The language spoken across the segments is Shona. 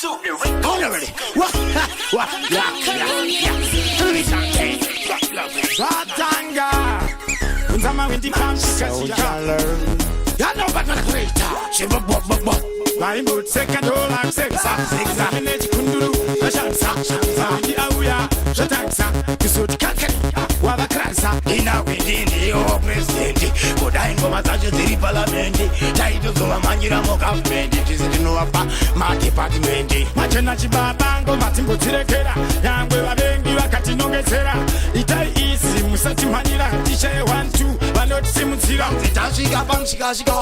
Already. What? What? Yeah, yeah, yeah. Zvatanga kunza mawindi pamushikashika. Vaimboseka ndola kuseka nechikunduru zvashamisa mawindi auya zvatangisa kuzoti kakari wavakrasa. Inawindi ndiyo president, kudai ngoma dzacho dziri palamende, taitozovamhanyira mugavhumendi, tisi tinovapa madepartment. Machena chibaba, ngoma dzimbodzirekera, nyangwe vavengi vakatinongedzera. Itai izi, musatimhanyira, tishaye 1 2 vanotisimudzira. Tasvika pamushikashika,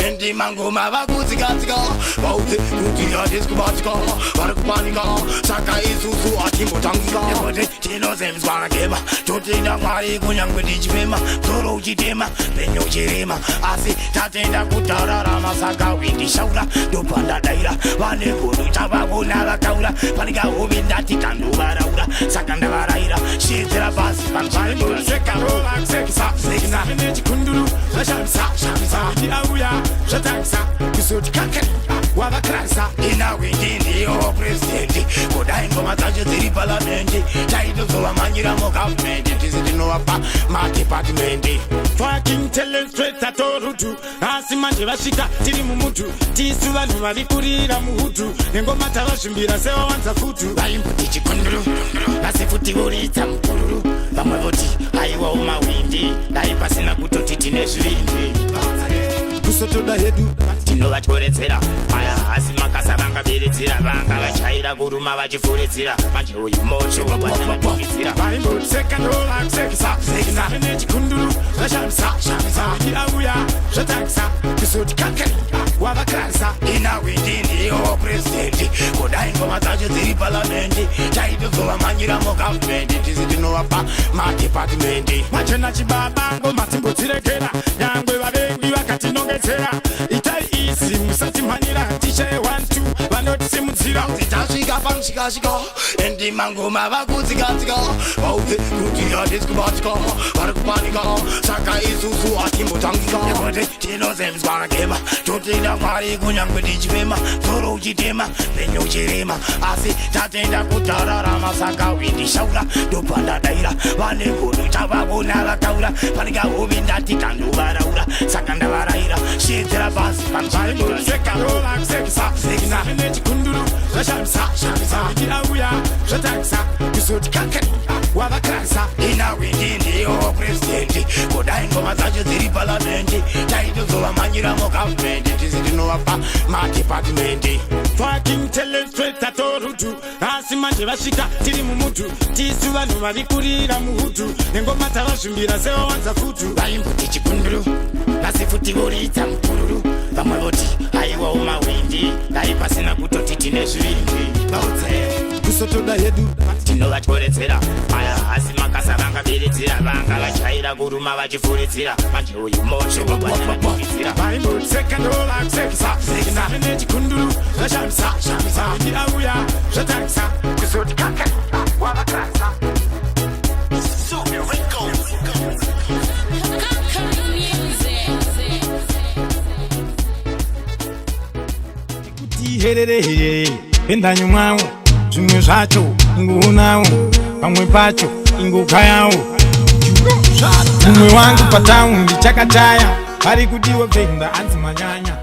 endi mangoma vakutsikatsika, vaudze kuti hatisi kubatika, vari kupanika, saka isusu hatimbotangika nekuti tinozemzwa nakema. Totenda Mwari kunyangwe tichifema, soro uchitema, penye uchirema, asi tatenda kutararama. Saka windishaura ndopandadaira, vane godo chavavona vakaura, panikahovi ndati kandovaraura, saka ndavaraira shedzera pasi. Vaimboseka ndola kusekisa nechikunduru zvashamisa mawindi auya zvatangisa kuzoti kakari wavakrasa. Inawindi ndiyo president, kudai ngoma dzacho dziri palamende, taitozovamhanyira mugavhumendi, tisi tinovapa madepartment. Fucking talent straight atorutu, asi manje vasvika tiri mumutu, tisu vanhu vari kurira muhutu, nengoma tavazvimbira sevawanza futu. Vaimboti chikunduru, vasi futi voridza mukururu, vamwe voti aiwawo mawindi, dai pasina kutoti tine zvivindi. Kusotoda hedu. Tinovatyoredzera aya asi makasa vangabiridzira, vanga vachaira kuruma vachifuridzira, manje uyu moto wanavandikidzira. Vaimboseka ndola kusekisa nechikunduru zvashamisa mawindi auya zvatangisa kuzoti kakari wavakrasa. Inawindi ndiyo president, kudai ngoma dzacho dziri palamende, taitozovamhanyira mugavhumendi, tisi tinovapa madepartment. Machena chibaba, ngoma dzimbodzirekera, nyangwe vavengi vakatinongedzera. Itai izi, musatimhanyira, tishaye 1 2 vanotisimudzira. Tasvika pamushikashika, endi mangoma vakutsikatsika, vaudze kuti hatisi kubatika, vari kupanika, saka isusu hatimbotangika nekuti tinozemzwa nakema. Totenda Mwari kunyangwe tichifema, soro uchitema, penye uchirema, asi tatenda kutararama. Saka windishaura ndopandadaira, vane godo chavavona vakaura, panikahovi ndati kandovaraura, saka ndavaraira shedzera pasi. Vaimboseka ndola kusekisa nechikunduru zvashamisa mawindi auya zvatangisa kuzoti kakari wavakrasa. Inawindi ndiyo president, kudai ngoma dzacho dziri palamende, taitozovamhanyira mugavhumendi, tisi tinovapa madepartment. Fucking talent straight atorutu, asi manje vasvika tiri mumutu, tisu vanhu vari kurira muhutu, nengoma tavazvimbira sevawanza futu. Vaimboti chikunduru, vasi futi voridza mukururu, vamwe voti aiwawo mawindi, dai pasina kutoti tine zvivindi. Vaudze. Kusotoda hedu. Tinovatyoredzera aya asi makasa vangabiridzira, vanga vachaira kuruma vachifuridzira, manje uyu moto wanavandikidzira. Vaimboseka ndola kusekisa nechikunduru zvashamisa mawindi auya zvatangisa kuzoti kakari wavakrasa. Conquering music. Kuti herere pendanyumwawo, zvimwe zvacho ingoonawo, pamwe pacho ingokayawo. Mumwe wangu pataundi chakachaya, vari kudiwa vhenda anzi manyanya.